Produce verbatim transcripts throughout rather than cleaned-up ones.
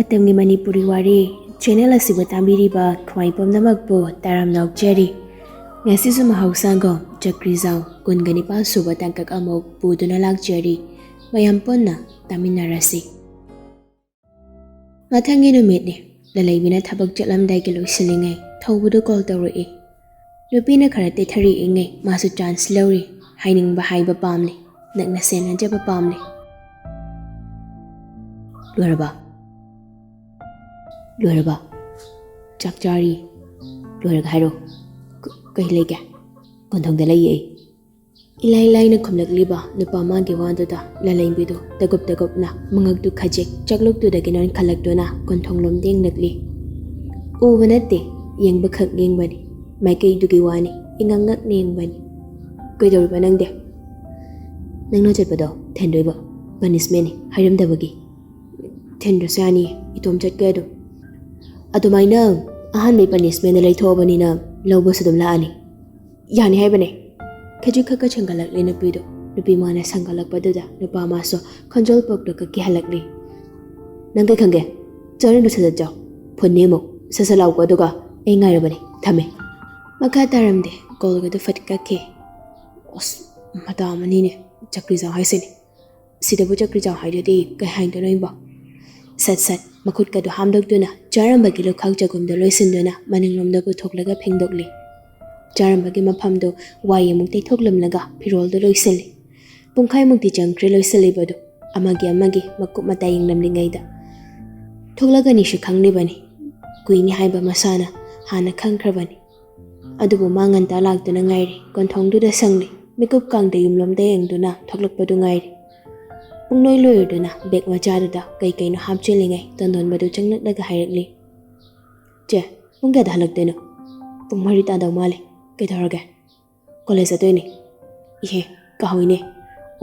ꯃꯇꯝꯒꯤ ꯃꯅꯤꯄꯨꯔꯤ ꯋꯥꯔꯤ ꯆꯦꯅꯦꯜ ꯑꯁꯤꯕꯨ ꯇꯥꯕꯤꯔꯤꯕ ꯈ꯭ꯋꯥꯏ ꯄꯨꯝꯅꯃꯛꯄꯨ ꯇꯔꯥꯝꯅ ꯑꯣꯛꯆꯔꯤ꯫ ꯉꯁꯤꯁꯨ ꯃꯍꯧꯁꯥꯒꯨꯝ ꯆꯀ꯭ꯔꯤꯖꯥꯎ ꯀꯨꯟꯒ ꯅꯤꯄꯥꯟ ꯁꯨꯕ ꯇꯥꯡꯀꯛ ꯑꯃꯨꯛ ꯄꯨꯗꯨꯅ ꯂꯥꯛꯆꯔꯤ꯫ ꯃꯌꯥꯝ ꯄꯨꯟꯅ ꯇꯥꯃꯤꯟꯅꯔꯁꯤ꯫ ꯃꯊꯪꯒꯤ ꯅꯨꯃꯤꯠꯅꯤ꯫ ꯂꯂꯩꯕꯤꯅ ꯊꯕꯛ ꯆꯠꯂꯝꯗꯥꯏꯒꯤ ꯂꯣꯏꯁꯤꯜꯂꯤꯉꯩ ꯊꯧꯕꯗꯨ ꯀꯣꯜ ꯇꯧꯔꯛꯏ꯫ ꯅꯨꯄꯤꯅ ꯈꯔ ꯇꯦꯊꯔꯛꯏꯉꯩ ꯃꯥꯁꯨ ꯆꯥꯟꯁ ꯂꯧꯔꯤ꯫ ꯍꯥꯏꯅꯤꯡꯕ ꯍꯥꯏꯕ ꯄꯥꯝꯂꯤ꯫ ꯅꯛꯅ ꯁꯦꯟꯅꯖꯕ ꯄꯥꯝꯂꯤ꯫ ꯂꯣꯏꯔꯕ? ꯂꯣꯏꯔꯕ? ꯆꯥꯛ ꯆꯥꯔꯤ꯫ ꯂꯣꯏꯔꯒ ꯍꯥꯏꯔꯣ꯫ ꯀ-, ꯀꯩ ꯂꯩꯒꯦ? ꯀꯣꯟꯊꯣꯡꯗ ꯂꯩꯌꯦ ꯑꯩ꯫ ꯏꯂꯥꯏ ꯂꯥꯏꯅ ꯈꯨꯝꯂꯛꯂꯤꯕ ꯅꯨꯄꯥ ꯑꯃꯒꯤ ꯋꯥꯗꯨꯗ ꯂꯂꯩꯕꯤꯗꯨ ꯇꯒꯨꯞ ꯇꯒꯨꯞꯅ ꯃꯉꯛꯇꯨ ꯈꯖꯤꯛ ꯆꯥꯛꯂꯨꯛꯇꯨꯗꯒꯤ ꯅꯣꯟꯈꯠꯂꯛꯇꯨꯅ ꯀꯣꯟꯊꯣꯡꯂꯣꯝꯗ ꯌꯦꯡꯂꯛꯂꯤ꯫ ꯎꯕ ꯅꯠꯇꯦ, ꯌꯦꯡꯕꯈꯛ ꯌꯦꯡꯕꯅꯤ꯫ ꯃꯥꯏꯀꯩꯗꯨꯒꯤ ꯋꯥꯅꯤ, ꯏꯉꯛ ꯉꯛꯅ ꯌꯦꯡꯕꯅꯤ꯫ "ꯀꯩꯗꯧꯔꯤꯕ ꯅꯪꯗꯤ?" "ꯅꯪꯅ ꯆꯠꯄꯗꯣ ꯊꯦꯟꯗꯣꯏꯕ꯫ ꯄꯅꯤꯁꯃꯦꯟꯅꯤ, ꯍꯥꯏꯔꯝꯗꯕꯒꯤ꯫" "ꯊꯦꯟꯗ꯭ꯔꯁꯨ ꯌꯥꯅꯤ, ꯏꯇꯣꯝ ꯆꯠꯀꯦ ꯑꯗꯨꯝ꯫" "ꯑꯗꯨꯃꯥꯏꯅ ꯑꯍꯥꯟꯕꯩ ꯄꯅꯤꯁꯃꯦꯟꯗ ꯂꯩꯊꯣꯛꯑꯕꯅꯤꯅ ꯂꯧꯕꯁꯨ ꯑꯗꯨꯝ ꯂꯥꯛꯑꯅꯤ꯫" "ꯌꯥꯅꯤ ꯍꯥꯏꯕꯅꯦ꯫" ꯈꯖꯤꯛ ꯈꯛꯀ ꯁꯦꯡꯒꯠꯂꯛꯂꯦ ꯅꯨꯄꯤꯗꯣ꯫ ꯅꯨꯄꯤ ꯃꯥꯅ ꯁꯦꯡꯒꯠꯂꯛꯄꯗꯨꯗ ꯅꯨꯄꯥ ꯃꯥꯁꯨ ꯈꯣꯟꯖꯦꯜ ꯄꯣꯛꯇꯣ ꯀꯛꯀꯦ ꯍꯜꯂꯛꯂꯤ꯫ "ꯅꯪ ꯀꯩ ꯈꯪꯒꯦ? ꯆꯥꯔꯤꯗꯣ ꯁꯠ ꯁꯠ ꯆꯥꯎ꯫ ꯐꯨꯟꯅꯤ ꯑꯃꯨꯛ꯫ ꯁꯠ ꯁꯠ ꯂꯥꯎꯀꯣ ꯑꯗꯨꯒ꯫ ꯑꯩ ꯉꯥꯏꯔꯕꯅꯦ꯫ ꯊꯝꯃꯦ꯫" ꯃꯈꯥ ꯇꯥꯔꯝꯗꯦ꯫ ꯀꯣꯜꯒꯗꯨ ꯐꯠ ꯀꯛꯈꯤ꯫ ꯑꯁ, ꯃꯇꯥ ꯑꯃꯅꯤꯅꯦ꯫ ꯆꯀ꯭ꯔꯤꯖꯥꯎ ꯍꯥꯏꯁꯤꯅꯤ꯫ ꯁꯤꯗꯕꯨ ꯆꯀ꯭ꯔꯤꯖꯥꯎ ꯍꯥꯏꯗꯨꯗꯤ ꯀꯩ ꯍꯥꯏꯗꯣꯏꯅꯣ ꯏꯕꯣ? ꯁꯠ ꯁꯠ ꯃꯈꯨꯠꯀꯗꯨ ꯍꯥꯝꯗꯣꯛꯇꯨꯅ ꯆꯥꯔꯝꯕꯒꯤ ꯂꯨꯈꯥꯛ ꯆꯒꯨꯝꯗꯨ ꯂꯣꯏꯁꯤꯟꯗꯨꯅ ꯃꯅꯤꯡꯂꯣꯝꯗ ꯄꯨꯊꯣꯛꯂꯒ ꯐꯦꯡꯗꯣꯛꯂꯤ꯫ ꯆꯥꯔꯝꯕꯒꯤ ꯃꯐꯝꯗꯨ ꯋꯥꯏ ꯑꯃꯨꯛ ꯇꯩꯊꯣꯛꯂꯝꯂꯒ ꯐꯤꯔꯣꯜꯗꯨ ꯂꯣꯏꯁꯤꯜꯂꯤ꯫ ꯄꯨꯡꯈꯥꯏꯃꯨꯛꯇꯤ ꯆꯪꯈ꯭ꯔꯦ ꯂꯣꯏꯁꯤꯜꯂꯤꯕꯗꯨ, ꯑꯃꯒꯤ ꯑꯃꯒꯤ ꯃꯀꯨꯞ ꯃꯇꯥ ꯌꯦꯡꯂꯝꯂꯤꯉꯩꯗ꯫ ꯊꯣꯛꯂꯒꯅꯤꯁꯨ ꯈꯪꯂꯤꯕꯅꯤ꯫ ꯀꯨꯏꯅꯤ ꯍꯥꯏꯕ ꯃꯁꯥꯅ ꯍꯥꯟꯅ ꯈꯪꯈ꯭ꯔꯕꯅꯤ꯫ ꯑꯗꯨꯕꯨ ꯃꯥ ꯉꯟꯇꯥ ꯂꯥꯛꯇꯨꯅ ꯉꯥꯏꯔꯤ꯫ ꯀꯣꯟꯊꯣꯡꯗꯨꯗ ꯁꯪꯂꯤ꯫ ꯃꯤꯀꯨꯞ ꯀꯥꯡꯗ ꯌꯨꯝꯂꯣꯝꯗ ꯌꯦꯡꯗꯨꯅ ꯊꯣꯛꯂꯛꯄꯗꯨ ꯉꯥꯏꯔꯤ꯫ ꯄꯨꯡꯂꯣꯏ ꯂꯣꯏꯔꯗꯨꯅ ꯕꯦꯒ ꯃꯆꯥꯗꯨꯗ ꯀꯩ ꯀꯩꯅꯣ ꯍꯥꯞꯆꯤꯜꯂꯤꯉꯩ ꯇꯣꯟꯗꯣꯟꯕꯗꯨ ꯆꯪꯂꯛꯂꯒ ꯍꯥꯏꯔꯛꯂꯤ, "ꯆꯦ, ꯄꯨꯡ ꯀꯌꯥꯗ ꯍꯜꯂꯛꯇꯣꯏꯅꯣ?" "ꯄꯨꯡ ꯃꯔꯤ ꯇꯥꯗꯧ ꯃꯥꯜꯂꯦ꯫ ꯀꯩꯗꯧꯔꯒꯦ?" "ꯀꯣꯂꯦꯖ ꯆꯠꯇꯣꯏꯅꯦ꯫" "ꯏꯍꯦ, ꯀꯥꯎꯏꯅꯦ꯫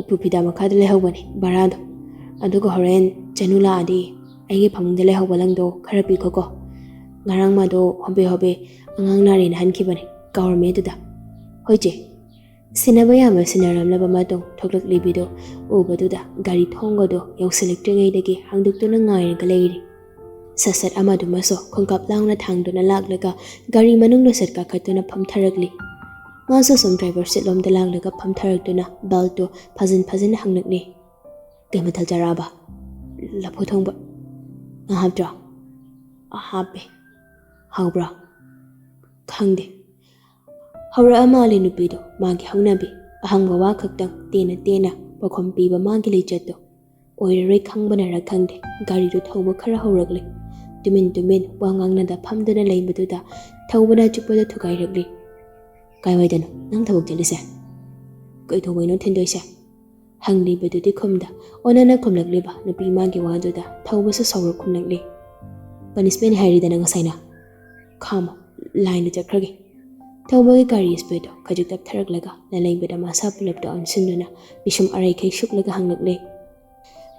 ꯎꯄꯨ ꯐꯤꯗꯥ ꯃꯈꯥꯗ ꯂꯩꯍꯧꯕꯅꯦ ꯚꯔꯥꯗꯣ꯫ ꯑꯗꯨꯒ ꯍꯣꯔꯦꯟ ꯆꯅꯨ ꯂꯥꯛꯑꯗꯤ ꯑꯩꯒꯤ ꯐꯃꯨꯡꯗ ꯂꯩꯍꯧꯕ ꯂꯪꯗꯣ ꯈꯔ ꯄꯤꯈꯣꯀꯣ꯫ ꯉꯔꯥꯡ ꯃꯥꯗꯣ ꯍꯣꯕꯦ ꯍꯣꯕꯦ ꯑꯉꯥꯡ ꯅꯥꯔꯦꯅ ꯍꯟꯈꯤꯕꯅꯦ꯫ ꯀꯥꯎꯔꯝꯃꯦ ꯑꯗꯨꯗ꯫" "ꯍꯣꯏ ꯆꯦ꯫" ꯁꯤꯟꯅꯕ ꯌꯥꯕ ꯁꯤꯟꯅꯔꯝꯂꯕ ꯃꯇꯨꯡ ꯊꯣꯛꯂꯛꯂꯤꯕꯤꯗꯣ ꯎꯕꯗꯨꯗ ꯒꯥꯔꯤ ꯊꯣꯡꯒꯗꯣ ꯌꯧꯁꯤꯜꯂꯛꯇ꯭ꯔꯤꯉꯩꯗꯒꯤ ꯍꯥꯡꯗꯣꯛꯇꯨꯅ ꯉꯥꯏꯔꯒ ꯂꯩꯔꯤ꯫ ꯁꯠ ꯁꯠ ꯑꯃꯗꯨꯃꯁꯨ ꯈꯣꯡꯀꯥꯞ ꯂꯥꯎꯅ ꯊꯥꯡꯗꯨꯅ ꯂꯥꯛꯂꯒ ꯒꯥꯔꯤ ꯃꯅꯨꯡꯗ ꯁꯠ ꯀꯥꯈꯠꯇꯨꯅ ꯐꯝꯊꯔꯛꯂꯤ꯫ ꯃꯥꯁꯨ ꯁꯨꯝ ꯗ꯭ꯔꯥꯏꯚꯔ ꯁꯤꯠꯂꯣꯝꯗ ꯂꯥꯛꯂꯒ ꯐꯝꯊꯔꯛꯇꯨꯅ ꯕꯦꯜꯠꯇꯨ ꯐꯖꯤꯟ ꯐꯖꯤꯟ ꯍꯪꯂꯛꯂꯤ꯫ "ꯀꯩ ꯃꯊꯦꯜ ꯆꯥꯔꯛꯑꯕ?" "ꯂꯐꯨ ꯊꯣꯡꯕ꯫ ꯉꯥ ꯍꯥꯞꯇ꯭ꯔꯣ?" "ꯍꯥꯞꯄꯦ꯫ ꯍꯥꯎꯕ꯭ꯔꯣ?" "ꯈꯪꯗꯦ꯫" ꯍꯧꯔꯛꯑ ꯃꯥꯜꯂꯦ ꯅꯨꯄꯤꯗꯣ, ꯃꯥꯒꯤ ꯍꯧꯅꯕꯤ꯫ ꯑꯍꯪꯕ ꯋꯥ ꯈꯛꯇꯪ ꯇꯦꯟꯅ ꯇꯦꯟꯅ ꯄꯥꯎꯈꯨꯝ ꯄꯤꯕ ꯃꯥꯒꯤ ꯂꯤꯆꯠꯇꯣ꯫ ꯑꯣꯏꯔꯔꯣꯏ ꯈꯪꯕꯅꯔ ꯈꯪꯗꯦ, ꯒꯥꯔꯤꯗꯨ ꯊꯧꯕ ꯈꯔ ꯍꯧꯔꯛꯂꯦ꯫ ꯇꯨꯃꯤꯟ ꯇꯨꯃꯤꯟ ꯋꯥ ꯉꯥꯡꯅꯗ ꯐꯝꯗꯨꯅ ꯂꯩꯕꯗꯨꯗ ꯊꯧꯕꯅ ꯑꯆꯤꯛꯄꯗ ꯊꯨꯒꯥꯏꯔꯛꯂꯤ꯫ "ꯀꯥꯏꯋꯥꯏꯗꯅꯣ ꯅꯪ ꯊꯕꯛ ꯆꯠꯂꯤꯁꯦ? ꯀꯩꯗꯧꯕꯩꯅꯣ ꯊꯤꯟꯗꯣꯏꯁꯦ?" ꯍꯪꯂꯤꯕꯗꯨꯗꯤ ꯈꯨꯝꯗ ꯑꯣꯟꯅꯅ ꯈꯨꯝꯂꯛꯂꯤꯕ ꯅꯨꯄꯤ ꯃꯥꯒꯤ ꯋꯥꯗꯨꯗ ꯊꯧꯕꯁꯨ ꯁꯥꯎꯔ ꯈꯨꯝꯂꯛꯂꯤ꯫ "ꯄꯅꯤꯁꯃꯦꯟ ꯍꯥꯏꯔꯤꯗꯅ ꯉꯁꯥꯏꯅ꯫ ꯈꯥꯝꯃꯣ, ꯂꯥꯏꯟꯗ ꯆꯠꯈ꯭ꯔꯒꯦ꯫" ꯊꯧꯕꯒꯤ ꯒꯥꯔꯤ ꯁ꯭ꯄꯤꯗꯇꯣ ꯈꯖꯤꯛ ꯇꯞꯊꯔꯛꯂꯒ ꯂꯂꯩꯕꯗ ꯃꯁꯥ ꯄꯨꯂꯞꯇ ꯑꯣꯟꯁꯤꯟꯗꯨꯅ ꯄꯤꯁꯨꯝ ꯑꯔꯩꯈꯩ ꯁꯨꯛꯂꯒ ꯍꯪꯂꯛꯂꯦ꯫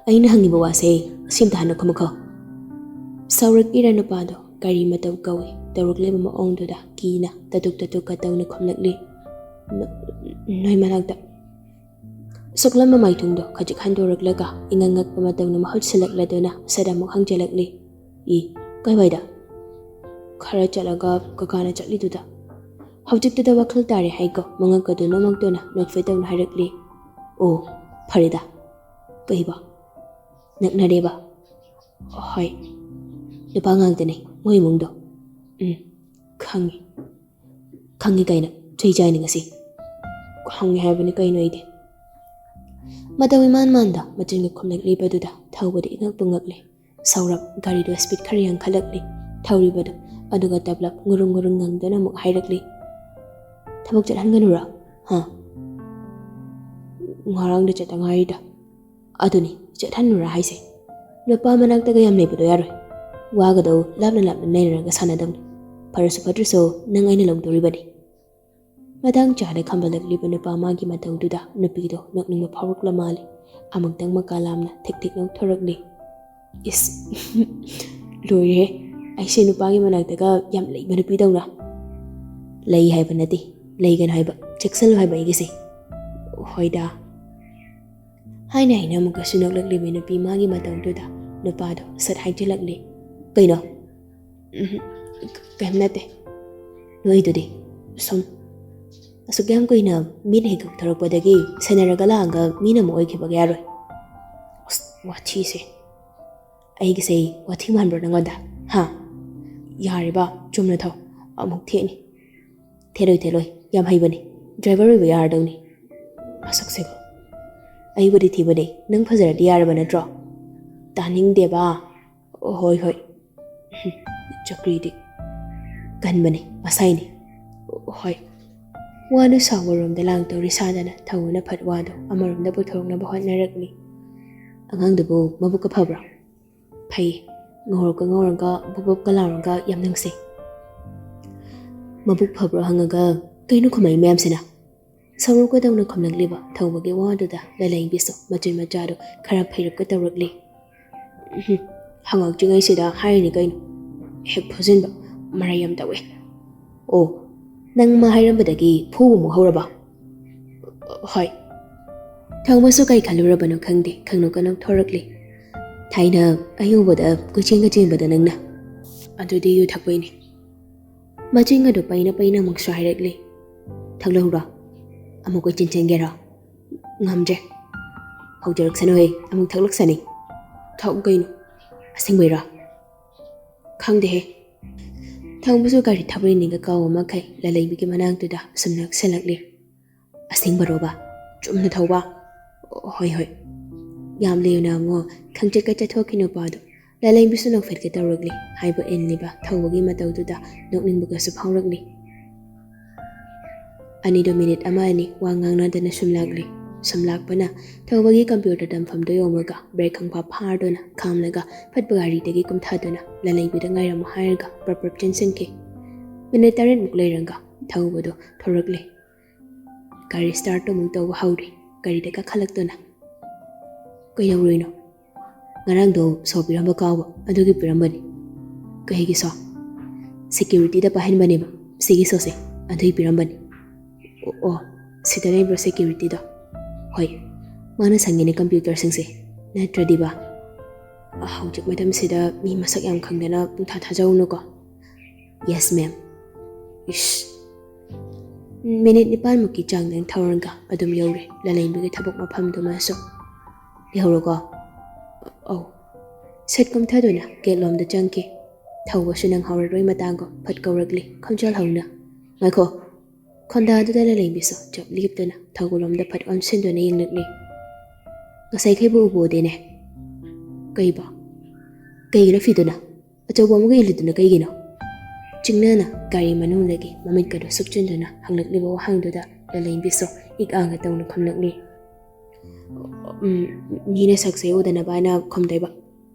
"ꯑꯩꯅ ꯍꯪꯉꯤꯕ ꯋꯥꯁꯦ ꯑꯁꯤꯝꯇ ꯍꯥꯟꯅ ꯈꯨꯝꯃꯛꯈꯣ꯫" ꯁꯥꯎꯔꯛꯏꯔ ꯅꯨꯄꯥꯗꯣ ꯒꯥꯔꯤ ꯃꯇꯧ ꯀꯧꯏ ꯇꯧꯔꯛꯂꯤꯕ ꯃꯑꯣꯡꯗꯨꯗ ꯀꯤꯅ ꯇꯇꯨꯛ ꯇꯇꯨꯛꯀ ꯇꯧꯅ ꯈꯨꯝꯂꯛꯂꯤ꯫ "ꯅ-, ꯅꯣꯏ ꯃꯅꯥꯛꯇ꯫" ꯁꯣꯛꯂꯝꯕ ꯃꯥꯏꯊꯣꯡꯗꯣ ꯈꯖꯤꯛ ꯍꯟꯗꯣꯔꯛꯂꯒ ꯏꯉꯛ ꯉꯛꯄ ꯃꯇꯧꯅ ꯃꯍꯨꯠ ꯁꯤꯜꯂꯛꯂꯗꯨꯅ ꯁꯠ ꯑꯃꯨꯛ ꯍꯪꯖꯤꯜꯂꯛꯂꯤ꯫ "ꯏ, ꯀꯥꯏꯋꯥꯏꯗ?" "ꯈꯔ ꯆꯠꯂꯒ ꯀꯀꯥꯅ ꯆꯠꯂꯤꯗꯨꯗ꯫" ꯍꯧꯖꯤꯛꯇꯗ ꯋꯥꯈꯜ ꯇꯥꯔꯦ ꯍꯥꯏꯀꯣ ꯃꯉꯛꯀꯗꯨ ꯅꯣꯛꯃꯛꯇꯨꯅ ꯅꯣꯛꯐꯦꯠ ꯇꯧꯅ ꯍꯥꯏꯔꯛꯂꯤ꯫ "ꯑꯣ, ꯐꯔꯦꯗ꯫ ꯀꯩꯕ? ꯅꯛꯅꯔꯦꯕ?" "ꯍꯣꯏ꯫" "ꯅꯨꯄꯥ ꯉꯥꯛꯇꯅꯦ ꯃꯣꯏ ꯏꯃꯨꯡꯗꯣ꯫" "ꯎꯝ, ꯈꯪꯉꯤ꯫" "ꯈꯪꯉꯤ ꯀꯥꯏꯅ ꯆꯩ ꯆꯥꯏꯅꯤ ꯉꯁꯤ꯫" "ꯈꯪꯉꯤ ꯍꯥꯏꯕꯅꯤ ꯀꯩꯅꯣ ꯑꯩꯗꯤ꯫" ꯃꯇꯧ ꯏꯃꯥꯟ ꯃꯥꯟꯗ ꯃꯆꯤꯟꯒ ꯈꯨꯝꯂꯛꯂꯤꯕꯗꯨꯗ ꯊꯧꯕꯗ ꯏꯉꯛꯄꯨ ꯉꯛꯂꯦ꯫ ꯁꯥꯎꯔꯞ ꯒꯥꯔꯤꯗꯨ ꯁ꯭ꯄꯤꯗ ꯈꯔ ꯌꯥꯡꯈꯠꯂꯛꯂꯤ꯫ ꯊꯧꯔꯤꯕꯗꯨ ꯑꯗꯨꯒ ꯇꯞꯂꯞ ꯉꯨꯔꯨꯡ ꯉꯨꯔꯨꯡ ꯉꯪꯗꯨꯅ ꯑꯃꯨꯛ ꯍꯥꯏꯔꯛꯂꯤ꯫ "ꯊꯕꯛ ꯆꯠꯍꯟꯒꯅꯨꯔꯥ? ꯍꯥ?" "ꯉꯔꯥꯡꯗ ꯆꯠꯇ ꯉꯥꯏꯔꯤꯗ꯫" "ꯑꯗꯨꯅꯤ, ꯆꯠꯍꯟꯅꯨꯔꯥ ꯍꯥꯏꯁꯦ꯫ ꯅꯨꯄꯥ ꯃꯅꯥꯛꯇꯒ ꯌꯥꯝ ꯂꯩꯕꯗꯣ ꯌꯥꯔꯣꯏ꯫ ꯋꯥꯒꯗꯧ ꯂꯥꯞꯅ ꯂꯥꯞꯅ ꯂꯩꯅꯔꯒ ꯁꯥꯟꯅꯗꯧꯅꯤ꯫ ꯐꯔꯁꯨ ꯐꯠꯇ꯭ꯔꯁꯨ ꯅꯪ ꯑꯩꯅ ꯂꯧꯗꯣꯔꯤꯕꯅꯤ꯫" ꯃꯇꯥꯡ ꯆꯥꯅ ꯈꯝꯕꯜꯂꯛꯂꯤꯕ ꯅꯨꯄꯥ ꯃꯥꯒꯤ ꯃꯇꯧꯗꯨꯗ ꯅꯨꯄꯤꯗꯣ ꯅꯣꯛꯅꯤꯡꯕ ꯐꯥꯎꯔꯛꯂ ꯃꯥꯜꯂꯦ꯫ ꯑꯃꯨꯛꯇꯪ ꯃꯀꯥ ꯂꯥꯝꯅ ꯊꯤꯛ ꯊꯤꯛ ꯅꯣꯛꯊꯣꯔꯛꯂꯤ꯫ "ꯏꯁ, ꯂꯣꯏꯔꯦꯍꯦ꯫ ꯑꯩꯁꯦ ꯅꯨꯄꯥꯒꯤ ꯃꯅꯥꯛꯇꯒ ꯌꯥꯝ ꯂꯩꯕ ꯅꯨꯄꯤꯗꯧꯅ?" "ꯂꯩ ꯍꯥꯏꯕ ꯅꯠꯇꯦ, ꯂꯩꯒꯅꯨ ꯍꯥꯏꯕ, ꯆꯦꯛꯁꯤꯜꯂꯨ ꯍꯥꯏꯕ ꯑꯩꯒꯤꯁꯦ꯫" "ꯍꯣꯏꯗ꯫" ꯍꯥꯏꯅ ꯍꯥꯏꯅ ꯑꯃꯨꯛꯀꯁꯨ ꯅꯣꯛꯂꯛꯂꯤꯕꯤ ꯅꯨꯄꯤ ꯃꯥꯒꯤ ꯃꯇꯧꯗꯨꯗ ꯅꯨꯄꯥꯗꯣ ꯁꯠ ꯍꯥꯏꯖꯤꯜꯂꯛꯂꯤ꯫ ꯀꯩꯅꯣ? ꯎꯝ, ꯀꯩꯝ ꯅꯠꯇꯦ꯫ ꯅꯣꯏꯗꯨꯗꯤ ꯁꯨꯝ ꯑꯁꯨꯛ ꯌꯥꯝ ꯀꯨꯏꯅ ꯃꯤꯅ ꯍꯦꯛ ꯀꯧꯊꯣꯔꯛꯄꯗꯒꯤ ꯁꯦꯟꯅꯔꯒ ꯂꯥꯛꯑꯒ ꯃꯤꯅ ꯑꯃꯨꯛ ꯑꯣꯏꯈꯤꯕꯒ ꯌꯥꯔꯣꯏ꯫ ꯑꯁ, ꯋꯥꯊꯤꯁꯦ꯫ ꯑꯩꯒꯤꯁꯦ ꯋꯥꯊꯤ ꯃꯥꯟꯕ꯭ꯔꯣ ꯅꯪꯉꯣꯟꯗ? ꯍꯥ? ꯌꯥꯔꯦꯕ, ꯆꯨꯝꯅ ꯊꯧ꯫ ꯑꯃꯨꯛ ꯊꯦꯠꯅꯤ꯫ ꯊꯦꯠꯂꯣꯏ, ꯊꯦꯠꯂꯣꯏ, ꯌꯥꯝ ꯍꯩꯕꯅꯤ꯫ ꯗ꯭ꯔꯥꯏꯚꯔ ꯑꯣꯏꯕ ꯌꯥꯔꯗꯧꯅꯤ꯫ ꯃꯁꯛꯁꯤꯒ꯫ ꯑꯩꯕꯨꯗꯤ ꯊꯤꯕꯅꯦ, ꯅꯪ ꯐꯖꯔꯗꯤ ꯌꯥꯔꯕ ꯅꯠꯇ꯭ꯔꯣ? ꯇꯥꯅꯤꯡꯗꯦꯕ꯫ ꯍꯣꯏ, ꯍꯣꯏ꯫ ꯆꯀ꯭ꯔꯤꯗꯤ ꯀꯟꯕꯅꯤ, ꯃꯁꯥꯏꯅꯤ꯫ ꯍꯣꯏ꯫ ꯋꯥꯅ ꯁꯥꯎꯕꯔꯣꯝꯗ ꯂꯥꯡ ꯇꯧꯔꯤ ꯁꯥꯗꯅ ꯊꯧꯕꯅ ꯐꯠ ꯋꯥꯗꯣ ꯑꯃꯔꯣꯝꯗ ꯄꯨꯊꯣꯔꯛꯅꯕ ꯍꯣꯠꯅꯔꯛꯂꯤ꯫ ꯑꯉꯥꯡꯗꯨꯕꯨ ꯃꯕꯨꯛꯀ ꯐꯕ꯭ꯔꯣ? ꯐꯩ꯫ ꯉꯧꯔꯒ ꯉꯧꯔꯒ ꯕꯨꯞ ꯕꯨꯞꯀ ꯂꯥꯎꯔꯒ ꯌꯥꯝ ꯅꯨꯡꯁꯤ꯫ ꯃꯕꯨꯛ ꯐꯕ꯭ꯔꯣ ꯍꯪꯉꯒ ꯀꯩꯅꯣ ꯈꯨꯝꯃꯛꯏ ꯃꯌꯥꯝꯁꯤꯅ? ꯁꯥꯎꯔꯛꯄꯗꯧꯅ ꯈꯨꯝꯂꯛꯂꯤꯕ ꯊꯧꯕꯒꯤ ꯋꯥꯗꯨꯗ ꯂꯂꯩꯕꯤꯁꯨ ꯃꯆꯤꯟ ꯃꯆꯥꯗꯨ ꯈꯔ ꯐꯩꯔꯞꯀ ꯇꯧꯔꯛꯂꯤ꯫ ꯎꯝꯍꯨꯝ, ꯍꯪꯉꯛꯇ꯭ꯔꯤꯉꯩꯁꯤꯗ ꯍꯥꯏꯔꯤꯅꯤ ꯀꯩꯅꯣ꯫ ꯍꯦꯛ ꯐꯨꯖꯤꯟꯕ꯫ ꯃꯔꯩ ꯌꯥꯝ ꯇꯧꯋꯦ꯫ ꯑꯣ, ꯅꯪ ꯃꯥ ꯍꯥꯏꯔꯝꯕꯗꯒꯤ ꯐꯨꯕ ꯑꯃꯨꯛ ꯍꯧꯔꯕ? ꯍꯣꯏ꯫ ꯊꯧꯕꯁꯨ ꯀꯩ ꯈꯜꯂꯨꯔꯕꯅꯣ ꯈꯪꯗꯦ, ꯈꯪꯅꯣꯛ ꯀꯅꯣꯛ ꯊꯣꯔꯛꯂꯤ꯫ ꯊꯥꯏꯅ ꯑꯩ ꯎꯕꯗ ꯀꯣꯏꯆꯦꯟꯒ ꯆꯦꯟꯕꯗ ꯅꯪꯅ꯫ ꯑꯗꯨꯗꯤ ꯌꯨ ꯊꯛꯄꯩꯅꯦ꯫ ꯃꯆꯤꯟ ꯑꯗꯨ ꯄꯩꯅ ꯄꯩꯅ ꯑꯃꯨꯛꯁꯨ ꯍꯥꯏꯔꯛꯂꯤ꯫ ꯊꯛꯂꯛꯎꯔꯣ? ꯑꯃꯨꯛ ꯀꯣꯏꯆꯦꯟ ꯆꯦꯟꯒꯦꯔꯣ? ꯉꯝꯗ꯭ꯔꯦ꯫ ꯍꯧꯖꯔꯛꯁꯅꯨꯍꯦ, ꯑꯃꯨꯛ ꯊꯛꯂꯛꯁꯅꯤ꯫ ꯊꯛꯎ ꯀꯩꯅꯣ꯫ ꯑꯁꯦꯡꯕꯩꯔꯣ? ꯈꯪꯗꯦꯍꯦ꯫ ꯊꯧꯕꯁꯨ ꯒꯥꯔꯤ ꯊꯧꯔꯤꯅꯤꯒ ꯀꯧꯕ ꯃꯈꯩ ꯂꯂꯩꯕꯤꯒꯤ ꯃꯅꯥꯛꯇꯨꯗ ꯁꯨꯝ ꯅꯛꯁꯜꯂꯛꯂꯤ꯫ ꯑꯁꯦꯡꯕꯔꯣꯕ? ꯆꯨꯝꯅ ꯊꯧꯕ? ꯍꯣꯏ, ꯍꯣꯏ꯫ ꯌꯥꯝ ꯂꯦꯝꯅ ꯑꯃꯨꯛ ꯈꯪꯆꯠꯀ ꯆꯠꯊꯣꯛꯈꯤ ꯅꯨꯄꯥꯗꯣ꯫ ꯂꯂꯩꯕꯤꯁꯨ ꯅꯣꯛꯐꯦꯠꯀꯦ ꯇꯧꯔꯛꯂꯤ꯫ ꯍꯥꯏꯕ ꯏꯜꯂꯤꯕ ꯊꯧꯕꯒꯤ ꯃꯇꯧꯗꯨꯗ ꯅꯣꯛꯅꯤꯡꯕꯒꯁꯨ ꯐꯥꯎꯔꯛꯂꯤ꯫ ꯑꯅꯤꯗꯣ ꯃꯤꯅꯤꯠ ꯑꯃ ꯑꯅꯤ ꯋꯥ ꯉꯥꯡꯅꯗꯅ ꯁꯨꯝ ꯂꯥꯛꯂꯤ꯫ ꯁꯨꯝ ꯂꯥꯛꯄꯅ ꯊꯧꯕꯒꯤ ꯀꯝꯄ꯭ꯌꯨꯇꯔ ꯇꯝꯐꯝꯗꯣ ꯌꯧꯕꯒ ꯕ꯭ꯔꯦꯛ ꯈꯪꯐꯥ ꯐꯥꯗꯨꯅ ꯈꯥꯝꯂꯒ ꯐꯠꯄ ꯒꯥꯔꯤꯗꯒꯤ ꯀꯨꯝꯊꯗꯨꯅ ꯂꯂꯩꯕꯤꯗ ꯉꯥꯏꯔꯝꯃꯨ ꯍꯥꯏꯔꯒ ꯄ꯭ꯔꯞ ꯄ꯭ꯔꯞ ꯆꯦꯟꯁꯤꯟꯈꯤ꯫ ꯃꯤꯅꯤꯠ ꯇꯔꯦꯠꯃꯨꯛ ꯂꯩꯔꯒ ꯊꯧꯕꯗꯣ ꯊꯣꯔꯛꯂꯦ꯫ ꯒꯥꯔꯤ ꯁ꯭ꯇꯥꯔꯠ ꯑꯃꯨꯛ ꯇꯧꯕ ꯍꯧꯔꯦ꯫ ꯒꯥꯔꯤꯗ ꯀꯥꯈꯠꯂꯛꯇꯨꯅ꯫ "ꯀꯩꯗꯧꯔꯨꯏꯅꯣ?" "ꯉꯔꯥꯡꯗꯣ ꯁꯣ ꯄꯤꯔꯝꯕ ꯀꯥꯎꯕ, ꯑꯗꯨꯒꯤ ꯄꯤꯔꯝꯕꯅꯤ꯫" "ꯀꯩꯒꯤ ꯁꯣ?" "ꯁꯦꯀ꯭ꯌꯨꯔꯤꯇꯤꯗ ꯄꯥꯏꯍꯟꯕꯅꯦꯕ, ꯁꯤꯒꯤ ꯁꯣꯁꯦ, ꯑꯗꯨꯒꯤ ꯄꯤꯔꯝꯕꯅꯤ꯫" "ꯑꯣ, ꯑꯣ, ꯁꯤꯗ ꯂꯩꯕ꯭ꯔꯣ ꯁꯦꯀ꯭ꯌꯨꯔꯤꯇꯤꯗꯣ?" "ꯍꯣꯏ, ꯃꯥꯅ ꯁꯪꯉꯤꯅꯦ ꯀꯝꯄ꯭ꯌꯨꯇꯔꯁꯤꯡꯁꯦ, ꯅꯠꯇ꯭ꯔꯗꯤꯕ?" ꯍꯧꯖꯤꯛ ꯃꯇꯝꯁꯤꯗ ꯃꯤ ꯃꯁꯛ ꯌꯥꯝ ꯈꯪꯗꯅ ꯄꯨꯡꯊꯥ ꯊꯥꯖꯔꯨꯅꯨꯀꯣ꯫ Yes, ma'am. ꯏꯁ, ꯃꯤꯅꯤꯠ ꯅꯤꯄꯥꯟꯃꯨꯛꯀꯤ ꯆꯥꯡꯗꯪ ꯊꯧꯔꯒ ꯑꯗꯨꯝ ꯌꯧꯔꯦ ꯂꯂꯩꯕꯤꯒꯤ ꯊꯕꯛ ꯃꯐꯝꯗꯨꯃꯁꯨ꯫ "ꯂꯩꯍꯧꯔꯣꯀꯣ?" "ꯑꯧ꯫" ꯁꯠ ꯀꯨꯝꯊꯗꯨꯅ ꯒꯦꯠ ꯂꯣꯝꯗ ꯆꯪꯈꯤ꯫ ꯊꯧꯕꯁꯨ ꯅꯪꯍꯧꯔꯔꯣꯏ ꯃꯇꯥꯒꯨꯝ ꯐꯠ ꯀꯧꯔꯛꯂꯤ ꯈꯣꯟꯖꯦꯜ ꯍꯧꯅ꯫ "ꯉꯥꯏꯈꯣ!" ꯈꯣꯟꯗꯥꯗꯨꯗ ꯂꯂꯩꯕꯤꯁꯨ ꯆꯞ ꯂꯦꯞꯇꯨꯅ ꯊꯧꯒꯜꯂꯣꯝꯗ ꯐꯠ ꯑꯣꯟꯁꯤꯟꯗꯨꯅ ꯌꯦꯡꯂꯛꯂꯤ꯫ "ꯉꯁꯥꯏꯈꯩꯕꯨ ꯎꯕ ꯎꯗꯦꯅꯦ꯫ ꯀꯩꯕꯣ? ꯀꯩꯒꯤꯅꯣ ꯐꯤꯗꯨꯅ? ꯑꯆꯧꯕ ꯑꯃꯒ ꯏꯜꯂꯤꯗꯨꯅ ꯀꯩꯒꯤꯅꯣ?" ꯆꯤꯡꯅꯅ ꯒꯥꯔꯤ ꯃꯅꯨꯡꯗꯒꯤ ꯃꯃꯤꯠꯀꯗꯨ ꯁꯨꯞꯆꯤꯟꯗꯨꯅ ꯍꯪꯂꯛꯂꯤꯕ ꯋꯥꯍꯪꯗꯨꯗ ꯂꯂꯩꯕꯤꯁꯨ ꯏꯛꯑꯒ ꯇꯧꯅ ꯈꯨꯝꯂꯛꯂꯤ꯫ "ꯎꯝ, ꯃꯤꯅ ꯁꯛꯁꯦ ꯎꯗꯅꯕ ꯍꯥꯏꯅ ꯈꯨꯝꯗꯣꯏꯕ꯫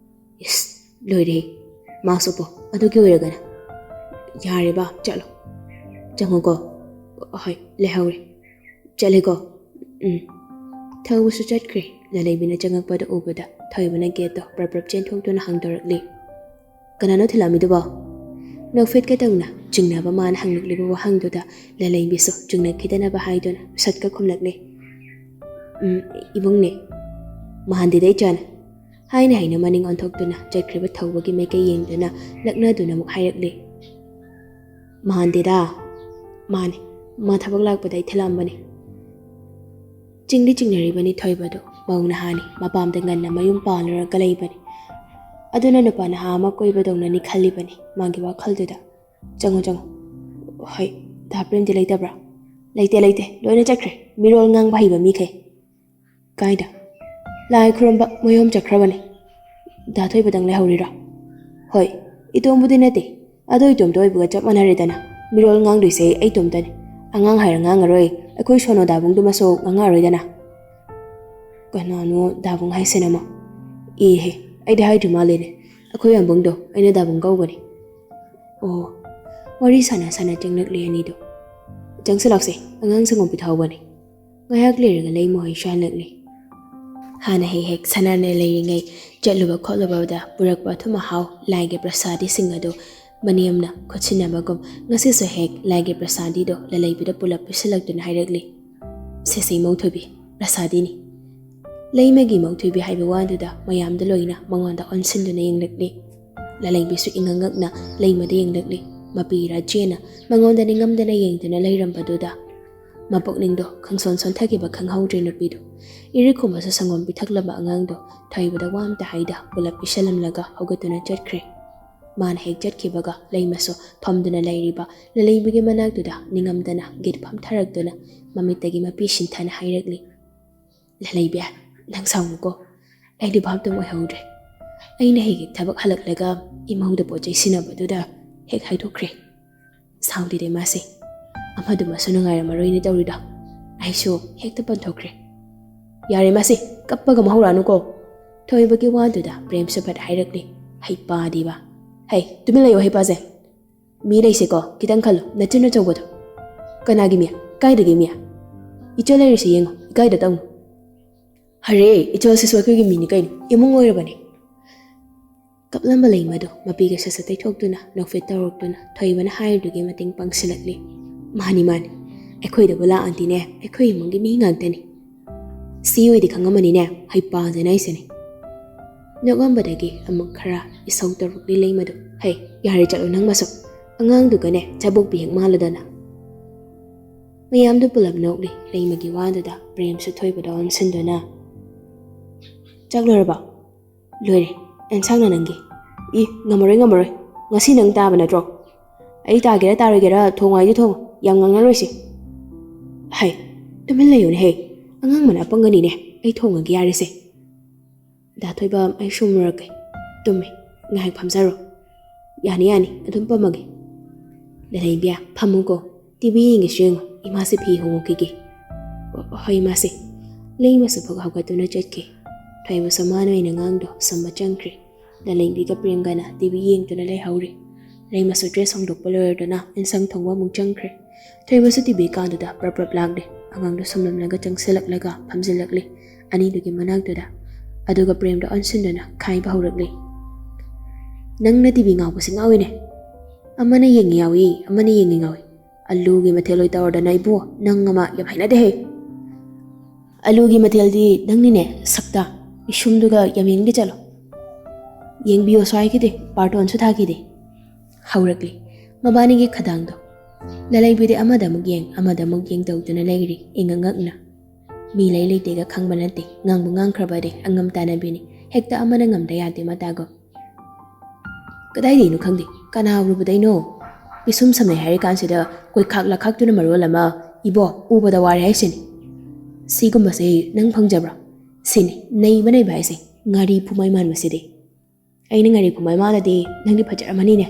ꯏꯁ, ꯂꯣꯏꯔꯦ꯫ ꯃꯥꯁꯨ ꯄꯣ, ꯑꯗꯨꯒꯤ ꯑꯣꯏꯔꯒꯅ꯫ ꯌꯥꯔꯦꯕ, ꯆꯠꯂꯣ꯫ ꯆꯪꯉꯣꯀꯣ꯫ ꯍꯣꯏ, ꯂꯩꯍꯧꯔꯦ꯫ ꯆꯠꯂꯦꯀꯣ꯫ ꯎꯝ꯫" ꯊꯧꯕꯁꯨ ꯆꯠꯈ꯭ꯔꯦ꯫ ꯂꯂꯩꯕꯤꯅ ꯆꯪꯉꯛꯄꯗ ꯎꯕꯗ ꯊꯣꯏꯕꯅ ꯒꯦꯠꯇꯣ ꯄ꯭ꯔꯞ ꯄ꯭ꯔꯞ ꯆꯦꯟꯊꯣꯛꯇꯨꯅ ꯍꯪꯗꯣꯔꯛꯂꯤ꯫ "ꯀꯅꯥꯅꯣ ꯊꯤꯜꯂꯛꯑꯝꯃꯤꯗꯨꯕꯣ?" ꯅꯣꯛꯐꯦꯠꯀ ꯇꯧꯅ ꯆꯤꯡꯅꯕ ꯃꯥꯅ ꯍꯪꯂꯛꯂꯤꯕ ꯋꯥꯍꯪꯗꯨꯗ ꯂꯂꯩꯕꯤꯁꯨ ꯆꯤꯡꯅꯈꯤꯗꯅꯕ ꯍꯥꯏꯗꯨꯅ ꯁꯠꯀ ꯈꯨꯝꯂꯛꯂꯤ꯫ "ꯎꯝ, ꯏꯕꯨꯡꯅꯦ꯫ ꯃꯍꯥꯟꯗꯦꯗ ꯏꯆꯥꯅ꯫" ꯍꯥꯏꯅ ꯍꯥꯏꯅ ꯃꯅꯤꯡ ꯑꯣꯟꯊꯣꯛꯇꯨꯅ ꯆꯠꯈ꯭ꯔꯤꯕ ꯊꯧꯕꯒꯤ ꯃꯥꯏꯀꯩ ꯌꯦꯡꯗꯨꯅ ꯂꯛꯅꯗꯨꯅ ꯑꯃꯨꯛ ꯍꯥꯏꯔꯛꯂꯤ꯫ "ꯃꯍꯥꯟꯗꯦꯗ꯫" "ꯃꯥꯅꯦ, ꯃꯥ ꯊꯕꯛ ꯂꯥꯛꯄꯗ ꯑꯩ ꯊꯤꯜꯂꯛꯑꯝꯕꯅꯦ꯫" ꯆꯤꯡꯗꯤ ꯆꯤꯡꯅꯔꯤꯕꯅꯤ ꯊꯣꯏꯕꯗꯨ꯫ ꯃꯧ ꯅꯍꯥꯅꯤ, ꯃꯄꯥꯝꯗ ꯉꯟꯅ ꯃꯌꯨꯝ ꯄꯥꯜꯂꯨꯔꯒ ꯂꯩꯕꯅꯤ꯫ ꯑꯗꯨꯅ ꯅꯨꯄꯥ ꯅꯍꯥ ꯑꯃ ꯀꯣꯏꯕꯗꯧꯅꯅꯤ ꯈꯜꯂꯤꯕꯅꯤ ꯃꯥꯒꯤ ꯋꯥꯈꯜꯗꯨꯗ꯫ "ꯆꯪꯉꯣ, ꯆꯪꯉꯣ꯫" "ꯍꯣꯏ, ꯗꯥ ꯄ꯭ꯔꯦꯝꯗꯤ ꯂꯩꯇꯕ꯭ꯔꯥ?" "ꯂꯩꯇꯦ, ꯂꯩꯇꯦ, ꯂꯣꯏꯅ ꯆꯠꯈ꯭ꯔꯦ꯫ ꯃꯤꯔꯣꯜ ꯉꯥꯡꯕ ꯍꯩꯕ ꯃꯤꯈꯩ꯫" "ꯀꯥꯏꯗ?" "ꯂꯥꯏ ꯈꯨꯔꯨꯝꯕ ꯃꯌꯨꯝ ꯆꯠꯈ꯭ꯔꯕꯅꯤ꯫" "ꯗꯥ ꯊꯣꯏꯕꯗꯪ ꯂꯩꯍꯧꯔꯤꯔꯣ?" "ꯍꯣꯏ, ꯏꯇꯣꯝꯕꯨꯗꯤ ꯅꯠꯇꯦ꯫ ꯑꯗꯣ ꯏꯇꯣꯝꯇ ꯑꯣꯏꯕꯒ ꯆꯞ ꯃꯥꯟꯅꯔꯦꯗꯅ꯫ ꯃꯤꯔꯣꯜ ꯉꯥꯡꯗꯣꯏꯁꯦ ꯑꯩ ꯏꯇꯣꯝꯇꯅꯤ꯫ ꯑꯉꯥꯡ ꯍꯥꯏꯔ ꯉꯥꯡꯉꯔꯣꯏ, ꯑꯩꯈꯣꯏ ꯁꯣꯅꯣ ꯗꯥꯕꯨꯡꯗꯨꯃꯁꯨ ꯉꯥꯡꯉꯛꯑꯔꯣꯏꯗꯅ꯫" "ꯀꯅꯥꯅꯣ ꯗꯥꯕꯨꯡ ꯍꯥꯏꯁꯤꯅ ꯑꯃꯨꯛ?" "ꯏꯍꯦ, ꯑꯩꯗꯤ ꯍꯥꯏꯗ꯭ꯔꯤ ꯃꯥꯜꯂꯦꯅꯦ꯫ ꯑꯩꯈꯣꯏ ꯌꯥꯝꯕꯨꯡꯗꯣ ꯑꯩꯅ ꯗꯥꯕꯨꯡ ꯀꯧꯕꯅꯤ꯫" ꯑꯣ꯫ ꯋꯥꯔꯤ ꯁꯥꯟꯅ ꯁꯥꯟꯅ ꯆꯪꯂꯛꯂꯤ ꯑꯅꯤꯗꯨ꯫ "ꯆꯪꯁꯤꯜꯂꯛꯁꯦ, ꯑꯉꯥꯡ ꯁꯪꯒꯣꯝ ꯄꯤꯊꯛꯍꯧꯕꯅꯤ꯫" ꯉꯥꯏꯍꯥꯛ ꯂꯩꯔꯒ ꯂꯩꯃꯍꯣꯏ ꯁꯨꯍꯜꯂꯛꯂꯤ꯫ ꯍꯥꯟꯅ ꯍꯦꯛ ꯍꯦꯛ ꯁꯥꯟꯅꯅ ꯂꯩꯔꯤꯉꯩ ꯆꯠꯂꯨꯕ ꯈꯣꯠꯂꯨꯕꯗ ꯄꯨꯔꯛꯄ ꯑꯊꯨꯝ ꯑꯍꯥꯎ ꯂꯥꯏꯒꯤ ꯄ꯭ꯔꯁꯥꯗꯤꯁꯤꯡ ꯑꯗꯨ ꯃꯅꯦꯝꯅ ꯈꯨꯠꯁꯤꯟꯅꯕꯒꯨꯝ ꯉꯁꯤꯁꯨ ꯍꯦꯛ ꯂꯥꯏꯒꯤ ꯄ꯭ꯔꯁꯥꯗꯤꯗꯣ ꯂꯂꯩꯕꯤꯗ ꯄꯨꯂꯞ ꯄꯤꯁꯤꯜꯂꯛꯇꯨꯅ ꯍꯥꯏꯔꯛꯂꯤ꯫ "ꯁꯦꯁꯦ ꯏꯃꯧꯊꯣꯏꯕꯤ, ꯄ꯭ꯔꯁꯥꯗꯤꯅꯤ꯫" ꯂꯩꯃꯒꯤ ꯃꯧꯊꯣꯏꯕꯤ ꯍꯥꯏꯕ ꯋꯥꯗꯨꯗ ꯃꯌꯥꯝꯗ ꯂꯣꯏꯅ ꯃꯉꯣꯟꯗ ꯑꯣꯟꯁꯤꯟꯗꯨꯅ ꯌꯦꯡꯂꯛꯂꯤ꯫ ꯂꯂꯩꯕꯤꯁꯨ ꯏꯉꯛ ꯉꯛꯅ ꯂꯩꯃꯗ ꯌꯦꯡꯂꯛꯂꯤ꯫ ꯃꯄꯤ ꯔꯥꯖꯦꯅ ꯃꯉꯣꯟꯗ ꯅꯤꯡꯉꯝꯗꯅ ꯌꯦꯡꯗꯨꯅ ꯂꯩꯔꯝꯕꯗꯨꯗ ꯃꯄꯨꯛꯅꯤꯡꯗꯣ ꯈꯪꯁꯣꯟ ꯁꯣꯟꯊꯈꯤꯕ ꯈꯪꯍꯧꯗ꯭ꯔꯦ ꯅꯨꯄꯤꯗꯣ꯫ ꯏꯔꯤꯛ ꯈꯨꯝꯕꯁꯨ ꯁꯪꯒꯣꯝ ꯄꯤꯊꯛꯂꯕ ꯑꯉꯥꯡꯗꯣ ꯊꯣꯏꯕꯗ ꯋꯥ ꯑꯝꯇ ꯍꯥꯏꯗ ꯄꯨꯂꯞ ꯄꯤꯁꯜꯂꯝꯂꯒ ꯍꯧꯒꯠꯇꯨꯅ ꯆꯠꯈ꯭ꯔꯦ꯫ ꯃꯥꯅ ꯍꯦꯛ ꯆꯠꯈꯤꯕꯒ ꯂꯩꯃꯁꯨ ꯐꯝꯗꯨꯅ ꯂꯩꯔꯤꯕ ꯂꯂꯩꯕꯤꯒꯤ ꯃꯅꯥꯛꯇꯨꯗ ꯅꯤꯡꯉꯝꯗꯅ ꯒꯤꯠ ꯐꯝꯊꯔꯛꯇꯨꯅ ꯃꯃꯤꯠꯇꯒꯤ ꯃꯄꯤ ꯁꯤꯟꯊꯅ ꯍꯥꯏꯔꯛꯂꯤ, "ꯂꯂꯩꯕꯤ, ꯅꯪ ꯁꯥꯎꯅꯨꯀꯣ, ꯑꯩꯗꯤ ꯚꯥꯞꯇꯨꯝ ꯑꯣꯏꯍꯧꯗ꯭ꯔꯦ꯫ ꯑꯩꯅ ꯍꯦꯛ ꯍꯦꯛ ꯊꯕꯛ ꯍꯜꯂꯛꯂꯒ ꯏꯃꯧꯗ ꯄꯣꯠ ꯆꯩ ꯁꯤꯟꯅꯕꯗꯨꯗ ꯍꯦꯛ ꯍꯥꯏꯗꯣꯛꯈ꯭ꯔꯦ꯫ ꯁꯥꯎꯗꯦꯗ ꯏꯃꯥꯁꯦ, ꯑꯃꯗꯨꯃꯁꯨ ꯅꯨꯡꯉꯥꯏꯔꯝꯃꯔꯣꯏꯅꯦ ꯇꯧꯔꯤꯗꯣ꯫ ꯑꯩꯁꯨ ꯍꯦꯛꯇ ꯄꯟꯊꯣꯛꯈ꯭ꯔꯦ꯫" "ꯌꯥꯔꯦ ꯃꯥꯁꯦ, ꯀꯞꯄꯒ ꯑꯃ ꯍꯧꯔꯛꯑꯅꯨꯀꯣ꯫" ꯊꯣꯏꯕꯒꯤ ꯋꯥꯗꯨꯗ ꯄ꯭ꯔꯦꯝꯁꯨ ꯐꯠ ꯍꯥꯏꯔꯛꯂꯤ, "ꯍꯩꯄꯥꯗꯤꯕ꯫ ꯍꯩ, ꯇꯨꯃꯤꯟ ꯂꯩꯌꯣ ꯍꯩꯄꯥꯁꯦ꯫ ꯃꯤ ꯂꯩꯁꯦꯀꯣ, ꯈꯤꯇꯪ ꯈꯜꯂꯣ, ꯅꯆꯤꯟ ꯑꯆꯧꯕꯗꯣ꯫ ꯀꯅꯥꯒꯤ ꯃꯤ? ꯀꯥꯏꯗꯒꯤ ꯃꯤ? ꯏꯆꯦ ꯂꯩꯔꯤꯁꯦ ꯌꯦꯡꯉꯣ, ꯏꯀꯥꯏꯗ ꯇꯧꯅꯨ꯫" "ꯍꯔꯦ, ꯏꯆꯜꯁꯤꯁꯨ ꯑꯩꯈꯣꯏꯒꯤ ꯃꯤꯅꯤ ꯀꯩꯅꯣ, ꯏꯃꯨꯡ ꯑꯣꯏꯔꯕꯅꯦ꯫" ꯀꯞꯂꯝꯕ ꯂꯩꯃꯗꯨ ꯃꯄꯤꯒ ꯁꯠ ꯁꯠ ꯇꯩꯊꯣꯛꯇꯨꯅ ꯅꯣꯛꯐꯦꯠ ꯇꯧꯔꯛꯇꯨꯅ ꯊꯣꯏꯕꯅ ꯍꯥꯏꯔꯤꯗꯨꯒꯤ ꯃꯇꯦꯡ ꯄꯥꯡꯁꯤꯜꯂꯛꯂꯤ꯫ "ꯃꯥꯅꯤ, ꯃꯥꯅꯤ, ꯑꯩꯈꯣꯏꯗꯕꯨ ꯂꯥꯛꯑꯗꯤꯅꯦ ꯑꯩꯈꯣꯏ ꯏꯃꯨꯡꯒꯤ ꯃꯤ ꯉꯥꯛꯇꯅꯤ꯫ ꯁꯤ ꯑꯣꯏꯗꯤ ꯈꯪꯉꯝꯃꯅꯤꯅꯦ, ꯍꯩꯄꯥꯁꯦ ꯅꯥꯏꯁꯦꯅꯦ꯫" ꯅꯣꯛꯂꯝꯕꯗꯒꯤ ꯑꯃꯨꯛ ꯈꯔ ꯏꯁꯧ ꯇꯧꯔꯛꯂꯤ ꯂꯩꯃꯗꯨ꯫ "ꯍꯩ, ꯌꯥꯔꯦ ꯆꯠꯂꯣ ꯅꯪ ꯃꯁꯨ꯫ ꯑꯉꯥꯡꯗꯨꯒꯅꯦ ꯆꯥꯕꯣꯛꯄꯤ ꯍꯦꯛ ꯃꯥꯜꯂꯗꯅ꯫" ꯃꯌꯥꯝꯗꯨ ꯄꯨꯂꯞ ꯅꯣꯛꯂꯤ꯫ ꯂꯩꯃꯒꯤ ꯋꯥꯗꯨꯗ ꯄ꯭ꯔꯦꯝꯁꯨ ꯊꯣꯏꯕꯗ ꯑꯣꯟꯁꯤꯟꯗꯨꯅ, "ꯆꯥꯛ ꯂꯣꯏꯔꯕ?" "ꯂꯣꯏꯔꯦ꯫ ꯑꯦꯟꯁꯥꯡꯅ ꯅꯪꯒꯤ?" "ꯏ, ꯉꯝꯃꯔꯣꯏ, ꯉꯝꯃꯔꯣꯏ꯫ ꯉꯁꯤ ꯅꯪ ꯇꯥꯕ ꯅꯠꯇ꯭ꯔꯣ? ꯑꯩ ꯇꯥꯒꯦꯔꯥ ꯇꯥꯔꯣꯏꯒꯦꯔꯥ ꯊꯣꯡꯉꯣ ꯍꯥꯏꯗꯤ ꯊꯣꯡꯉꯣ꯫ ꯌꯥꯝ ꯉꯥꯡꯅꯔꯣꯏꯁꯤ꯫" "ꯍꯩ, ꯇꯨꯃꯤꯟ ꯂꯩꯌꯨꯅꯦ ꯍꯦ꯫ ꯑꯉꯥꯡ ꯃꯅꯥ ꯄꯪꯒꯅꯤꯅꯦ꯫ ꯑꯩ ꯊꯣꯡꯉꯒꯦ ꯌꯥꯔꯦꯁꯦ꯫" "ꯗꯥ ꯊꯣꯏꯕ, ꯑꯩ ꯁꯨꯝ ꯃꯨꯔꯛꯀꯦ꯫ ꯇꯨꯝꯃꯦ, ꯉꯥꯏꯍꯥꯛ ꯐꯝꯖꯔꯣ꯫" "ꯌꯥꯅꯤ, ꯌꯥꯅꯤ, ꯑꯗꯨꯝ ꯄꯝꯃꯒꯦ꯫" "ꯂꯂꯩꯕꯤꯌꯥ, ꯐꯝꯃꯨꯀꯣ꯫ ꯇꯤ ꯚꯤ ꯌꯦꯡꯒꯦꯁꯨ ꯌꯦꯡꯉꯣ, ꯏꯃꯥꯁꯦ ꯐꯤ ꯍꯣꯡꯉꯨꯈꯤꯒꯦ꯫" "ꯍꯣ-, ꯍꯣꯏ, ꯏꯃꯥꯁꯦ꯫" ꯂꯩꯃꯁꯨ ꯐꯛ ꯍꯧꯒꯠꯇꯨꯅ ꯆꯠꯈꯤ꯫ ꯊꯣꯏꯕꯁꯨ ꯃꯥꯅ ꯑꯣꯏꯅ ꯉꯥꯡꯗꯣ ꯁꯝꯕ ꯆꯪꯈ꯭ꯔꯦ꯫ ꯂꯂꯩꯕꯤꯒ ꯄ꯭ꯔꯦꯝꯒꯅ ꯇꯤ ꯚꯤ ꯌꯦꯡꯗꯨꯅ ꯂꯩꯍꯧꯔꯤ꯫ ꯂꯩꯃꯁꯨ ꯗ꯭ꯔꯦꯁ ꯍꯣꯡꯗꯣꯛꯄ ꯂꯣꯏꯔꯗꯨꯅ ꯏꯟꯁꯥꯡ ꯊꯣꯡꯕ ꯑꯃꯨꯛ ꯆꯪꯈ꯭ꯔꯦ꯫ ꯊꯣꯏꯕꯁꯨ ꯇꯤ ꯚꯤ ꯀꯥꯗꯨꯗ ꯄ꯭ꯔꯞ ꯄ꯭ꯔꯞ ꯂꯥꯛꯂꯦ꯫ ꯑꯉꯥꯡꯗꯣ ꯁꯨꯝꯂꯝꯂꯒ ꯆꯪꯁꯤꯜꯂꯛꯂꯒ ꯐꯝꯖꯤꯜꯂꯛꯂꯦ ꯑꯅꯤꯗꯨꯒꯤ ꯃꯅꯥꯛꯇꯨꯗ꯫ ꯑꯗꯨꯒ ꯄ꯭ꯔꯦꯝꯗ ꯑꯣꯟꯁꯤꯟꯗꯨꯅ ꯈꯥꯏꯕ ꯍꯧꯔꯛꯂꯦ꯫ "ꯅꯪꯅ ꯇꯤ ꯚꯤ ꯉꯥꯎꯕꯁꯤ ꯉꯥꯎꯏꯅꯦ꯫ ꯑꯃꯅ ꯌꯦꯡꯉꯤ ꯌꯥꯎꯏ, ꯑꯃꯅ ꯌꯦꯡꯉꯤ ꯉꯥꯎꯏ꯫ ꯑꯂꯨꯒꯤ ꯃꯊꯦꯜ ꯑꯣꯏ ꯇꯧꯔꯗꯅ ꯏꯕꯨ, ꯅꯪ ꯑꯃ ꯌꯥꯝ ꯍꯩꯅꯗꯦꯍꯦ꯫" ꯑꯂꯨꯒꯤ ꯃꯊꯦꯜꯗꯤ ꯅꯪꯅꯤꯅꯦ, ꯁꯛꯇ꯫ ꯄꯤꯁꯨꯝꯗꯨꯒ ꯌꯥꯝ ꯌꯦꯡꯒꯦ ꯆꯠꯂꯣ꯫ ꯌꯦꯡꯕꯤꯌꯣꯁꯨ ꯍꯥꯏꯈꯤꯗꯦ, ꯕꯥꯔꯇꯣꯟꯁꯨ ꯊꯥꯈꯤꯗꯦ꯫ ꯍꯧꯔꯛꯂꯤ ꯃꯕꯥꯅꯤꯒꯤ ꯈꯗꯥꯡꯗꯣ꯫ ꯂꯂꯩꯕꯤꯗꯤ ꯑꯃꯗ ꯑꯃꯨꯛ ꯌꯦꯡ, ꯑꯃꯗ ꯑꯃꯨꯛ ꯌꯦꯡ ꯇꯧꯗꯨꯅ ꯂꯩꯔꯤ, ꯏꯉꯛ ꯉꯛꯅ꯫ ꯃꯤ ꯂꯩ ꯂꯩꯇꯦꯒ ꯈꯪꯕ ꯅꯠꯇꯦ, ꯉꯥꯡꯕꯨ ꯉꯥꯡꯈ꯭ꯔꯕꯗꯤ ꯑꯉꯝ ꯇꯥꯟꯅꯕꯤꯅꯤ꯫ ꯍꯦꯛꯇ ꯑꯃꯅ ꯉꯝꯗ ꯌꯥꯗꯦ ꯃꯇꯥꯒꯨꯝ꯫ ꯀꯗꯥꯏꯗꯩꯅꯣ ꯈꯪꯗꯦ, ꯀꯅꯥ ꯎꯔꯨꯕꯗꯩꯅꯣ? ꯄꯤꯁꯨꯝ ꯁꯝꯅꯩ ꯍꯥꯏꯔꯤꯀꯥꯟꯁꯤꯗ ꯀꯣꯏꯈꯥꯛ ꯂꯥꯈꯥꯛꯇꯨꯅ ꯃꯔꯣꯜ ꯑꯃ, ꯏꯕꯣ, ꯎꯕꯗ ꯋꯥꯔꯦ ꯍꯥꯏꯁꯤꯅꯤ꯫ ꯁꯤꯒꯨꯝꯕꯁꯦ ꯅꯪ ꯐꯪꯖꯕ꯭ꯔꯣ? ꯁꯤꯅꯤ ꯅꯩꯕ ꯅꯩꯕ ꯍꯥꯏꯁꯦ, ꯉꯥꯔꯤ ꯐꯨꯃꯥꯏ ꯃꯥꯟꯕꯁꯤꯗꯤ꯫ ꯑꯩꯅ ꯉꯥꯔꯤ ꯐꯨꯃꯥꯏ ꯃꯥꯜꯂꯗꯤ ꯅꯪꯗꯤ ꯐꯖꯔꯝꯃꯅꯤꯅꯦ꯫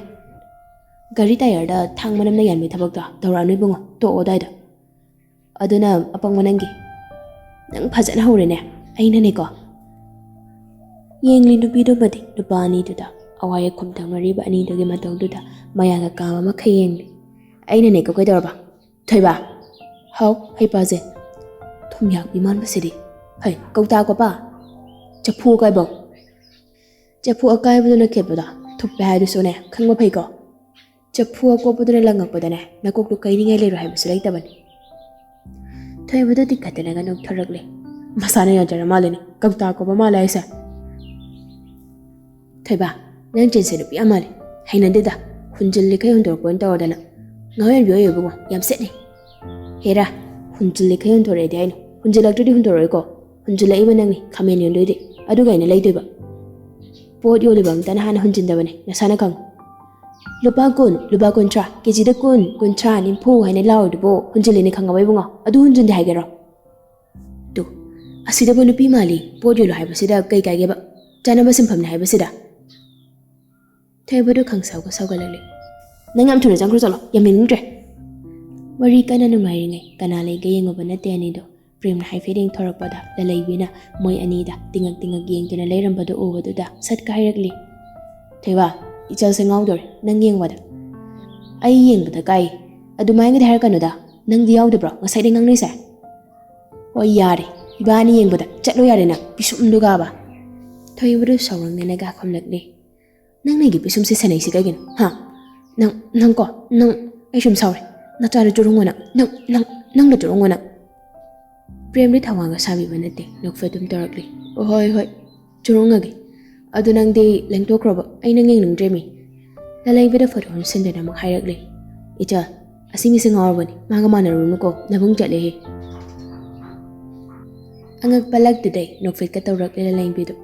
ꯒꯥꯔꯤ ꯇꯥꯌꯔꯗ ꯊꯥꯡ ꯃꯅꯝꯅ ꯌꯥꯟꯕꯒꯤ ꯊꯕꯛꯇꯣ ꯇꯧꯔꯛꯑꯅꯨ ꯏꯕꯨꯡꯉꯣ, ꯇꯣꯛꯑꯣ ꯑꯗꯥꯏꯗ꯫ ꯑꯗꯨꯅ ꯑꯄꯪꯕ ꯅꯪꯒꯤ꯫ ꯅꯪ ꯐꯖꯅ ꯍꯧꯔꯦꯅꯦ, ꯑꯩꯅꯅꯦꯀꯣ꯫ ꯌꯦꯡꯂꯤ ꯅꯨꯄꯤꯗꯨꯃꯗꯤ ꯅꯨꯄꯥ ꯑꯅꯤꯗꯨꯗ, ꯑꯋꯥ ꯌꯥꯈꯨꯝ ꯇꯧꯅꯔꯤꯕ ꯑꯅꯤꯗꯨꯒꯤ ꯃꯇꯧꯗꯨꯗ ꯃꯌꯥꯒ ꯀꯥꯕ ꯃꯈꯩ ꯌꯦꯡꯂꯤ꯫ ꯑꯩꯅꯅꯦꯀꯣ, ꯀꯩꯗꯧꯔꯕ? ꯊꯣꯏꯕ, ꯍꯥꯎ, ꯍꯩꯄꯥꯁꯦ꯫ ꯊꯨꯝꯌꯥꯛꯄꯤ ꯃꯥꯟꯕꯁꯤꯗꯤ꯫ ꯍꯩ, ꯀꯧꯇꯥ ꯀꯣꯄꯥ꯫ ꯆꯐꯨ ꯑꯀꯥꯏꯕꯧ꯫ ꯆꯐꯨ ꯑꯀꯥꯏꯕꯗꯨꯅ ꯈꯦꯠꯄꯗꯣ ꯊꯨꯞꯄꯦ ꯍꯥꯏꯗꯨꯁꯨꯅꯦ, ꯈꯪꯕ ꯐꯩꯀꯣ꯫ ꯆꯐꯨ ꯑꯀꯣꯞꯄꯗꯨꯅ ꯂꯪꯉꯛꯄꯗꯅꯦ, ꯅꯀꯣꯛꯇꯨ ꯀꯩꯅꯤꯡꯉꯥꯏ ꯂꯩꯔꯣꯏ ꯍꯥꯏꯕꯁꯨ ꯂꯩꯇꯕꯅꯤ꯫ ꯊꯣꯏꯕꯗꯨ ꯇꯤꯡꯈꯠꯇꯅꯒ ꯅꯣꯛꯊꯣꯔꯛꯂꯦ꯫ ꯃꯁꯥꯅ ꯌꯥꯖꯔ ꯃꯥꯜꯂꯦꯅꯦ, ꯀꯧꯇꯥ ꯀꯣꯄ ꯃꯥꯜꯂꯦ ꯍꯥꯏꯁꯦ꯫ ꯊꯣꯏꯕ, ꯅꯪ ꯆꯤꯟꯁꯦ ꯅꯨꯄꯤ ꯌꯥꯝ ꯃꯥꯜꯂꯦ꯫ ꯍꯩꯅꯗꯦꯗ, ꯍꯨꯟꯖꯤꯜꯂꯤꯈꯩ ꯍꯨꯟꯗꯣꯔꯛꯄ ꯑꯣꯏꯅ ꯇꯧꯔꯗꯅ꯫ ꯉꯥꯎꯍꯟꯕꯤ ꯑꯣꯏꯌꯨ ꯏꯕꯨꯡꯉꯣ, ꯌꯥꯝ ꯁꯦꯠꯅꯤ꯫ ꯍꯦꯔꯥ, ꯍꯨꯟꯖꯤꯜꯂꯤꯈꯩ ꯍꯨꯟꯗꯣꯔꯛꯑꯦꯗꯤ ꯍꯥꯏꯅꯨ, ꯍꯨꯟꯖꯤꯜꯂꯛꯇ꯭ꯔꯗꯤ ꯍꯨꯟꯗꯣꯔꯛꯑꯣꯏꯀꯣ꯫ ꯍꯨꯟꯖꯤꯜꯂꯛꯏꯕ ꯅꯪꯅꯤ ꯈꯥꯃꯦꯟ ꯌꯣꯟꯗꯣꯏꯗꯤ, ꯑꯗꯨꯒ ꯑꯩꯅ ꯂꯩꯗꯣꯏꯕ꯫ ꯄꯣꯠ ꯌꯣꯜꯂꯤꯕ ꯑꯝꯇꯅ ꯍꯥꯟꯅ ꯍꯨꯟꯖꯤꯟꯗꯕꯅꯦ, ꯅꯁꯥꯅ ꯈꯪꯉꯨ꯫ ꯂꯨꯄꯥ ꯀꯨꯟ, ꯂꯨꯄꯥ ꯀꯨꯟꯊ꯭ꯔꯥ, ꯀꯦꯖꯤꯗ ꯀꯨꯟ, ꯀꯨꯟꯊ꯭ꯔꯥ, ꯅꯤꯐꯨ ꯍꯥꯏꯅ ꯂꯥꯎꯔꯤꯗꯨꯕꯨ ꯍꯨꯟꯖꯤꯜꯂꯤꯅꯦ ꯈꯪꯉꯕ ꯏꯕꯨꯡꯉꯣ? ꯑꯗꯨ ꯍꯨꯟꯖꯤꯟꯗꯦ ꯍꯥꯏꯒꯦꯔꯣ? ꯇꯨ, ꯑꯁꯤꯗꯕꯨ ꯅꯨꯄꯤ ꯃꯥꯜꯂꯤ, ꯄꯣꯠ ꯌꯣꯜꯂꯨ ꯍꯥꯏꯕꯁꯤꯗ ꯀꯩ ꯀꯥꯏꯒꯦꯕ? ꯆꯥꯅꯕ ꯁꯤꯟꯐꯝꯅꯤ ꯍꯥꯏꯕꯁꯤꯗ꯫ ꯊꯣꯏꯕꯗꯨ ꯈꯪꯁꯥꯎꯒ ꯁꯥꯎꯒꯠꯂꯛꯂꯦ꯫ ꯅꯪ ꯌꯥꯝ ꯊꯨꯅ ꯆꯪꯈ꯭ꯔꯣ ꯆꯠꯂꯣ, ꯌꯥꯝ ꯌꯦꯡꯅꯤꯡꯗ꯭ꯔꯦ꯫ ꯋꯥꯔꯤ ꯀꯟꯅ ꯅꯨꯡꯉꯥꯏꯔꯤꯉꯩ ꯀꯅꯥ ꯂꯩꯒꯦ ꯌꯦꯡꯉꯨꯕ ꯅꯠꯇꯦ ꯑꯅꯤꯗꯣ꯫ ꯄ꯭ꯔꯦꯝꯅ ꯍꯥꯏꯐꯦꯠ ꯌꯦꯡꯊꯣꯔꯛꯄꯗ ꯂꯂꯩꯕꯤꯅ ꯃꯣꯏ ꯑꯅꯤꯗ ꯇꯤꯉꯛ ꯇꯤꯉꯛ ꯌꯦꯡꯗꯨꯅ ꯂꯩꯔꯝꯕꯗꯨ ꯎꯕꯗꯨꯗ ꯁꯠꯀ ꯍꯥꯏꯔꯛꯂꯤ꯫ ꯊꯣꯏꯕ, ꯏꯆꯜꯁꯦ ꯉꯥꯎꯗꯣꯔꯦ, ꯅꯪ ꯌꯦꯡꯕꯗ꯫ ꯑꯩ ꯌꯦꯡꯕꯗ ꯀꯥꯏ? ꯑꯗꯨꯃꯥꯏꯅꯗꯤ ꯍꯥꯏꯔꯛꯀꯅꯨꯗ, ꯅꯪꯗꯤ ꯌꯥꯎꯗꯕ꯭ꯔꯣ ꯉꯁꯥꯏꯗꯩ ꯉꯥꯡꯅꯩꯁꯦ? ꯍꯣꯏ ꯌꯥꯔꯦ, ꯏꯕꯥꯅꯤ ꯌꯦꯡꯕꯗ ꯆꯠꯂꯣ ꯌꯥꯔꯦ ꯅꯪ, ꯄꯤꯁꯨꯝꯗꯨꯒꯕ꯫ ꯊꯣꯏꯕꯗꯨ ꯁꯥꯎꯔꯪꯅꯅꯒ ꯈꯨꯝꯂꯛꯂꯤ꯫ ꯅꯪ ꯅꯪꯒꯤ ꯄꯤꯁꯨꯝꯁꯦ ꯁꯦꯟꯅꯩꯁꯦ ꯀꯩꯒꯤꯅꯣ? ꯍꯥ? ꯅꯪ, ꯅꯪ ꯀꯣ, ꯅꯪ, ꯑꯩ ꯁꯨꯝ ꯁꯥꯎꯔꯦ꯫ ꯅꯆꯥꯗꯣ ꯆꯨꯔꯨꯡꯉꯣ ꯅꯪ, ꯅꯪ, ꯅꯪ, ꯅꯪꯗꯣ ꯆꯨꯔꯨꯡꯉꯣ ꯅꯪ꯫ ꯄ꯭ꯔꯦꯝꯗꯤ ꯊꯧꯋꯥꯒ ꯁꯥꯕꯤꯕ ꯅꯠꯇꯦ, ꯅꯣꯛꯐꯦꯠ ꯑꯗꯨꯝ ꯇꯧꯔꯛꯂꯤ꯫ "ꯑꯣ, ꯍꯣꯏ, ꯍꯣꯏ, ꯆꯨꯔꯨꯡꯉꯒꯦ꯫ ꯑꯗꯨ ꯅꯪꯗꯤ ꯂꯦꯡꯊꯣꯛꯈ꯭ꯔꯕ? ꯑꯩ ꯅꯪ ꯌꯦꯡꯅꯤꯡꯗ꯭ꯔꯦꯃꯤ꯫" ꯂꯂꯩꯕꯤꯗ ꯐꯣꯇꯣ ꯑꯣꯟꯁꯤꯟꯗꯨꯅ ꯑꯃꯨꯛ ꯍꯥꯏꯔꯛꯂꯤ꯫ "ꯏꯆꯥ, ꯑꯁꯤ ꯃꯤꯁꯦ ꯉꯥꯎꯔꯕꯅꯤ, ꯃꯥꯒ ꯃꯥꯟꯅꯔꯨꯅꯨꯀꯣ, ꯅꯕꯨꯡ ꯆꯠꯂꯦꯍꯦ꯫" ꯑꯉꯛꯄ ꯂꯛꯇꯨꯗꯩ ꯅꯣꯛꯐꯦꯠꯀ ꯇꯧꯔꯛꯂꯦ ꯂꯂꯩꯕꯤꯗꯣ꯫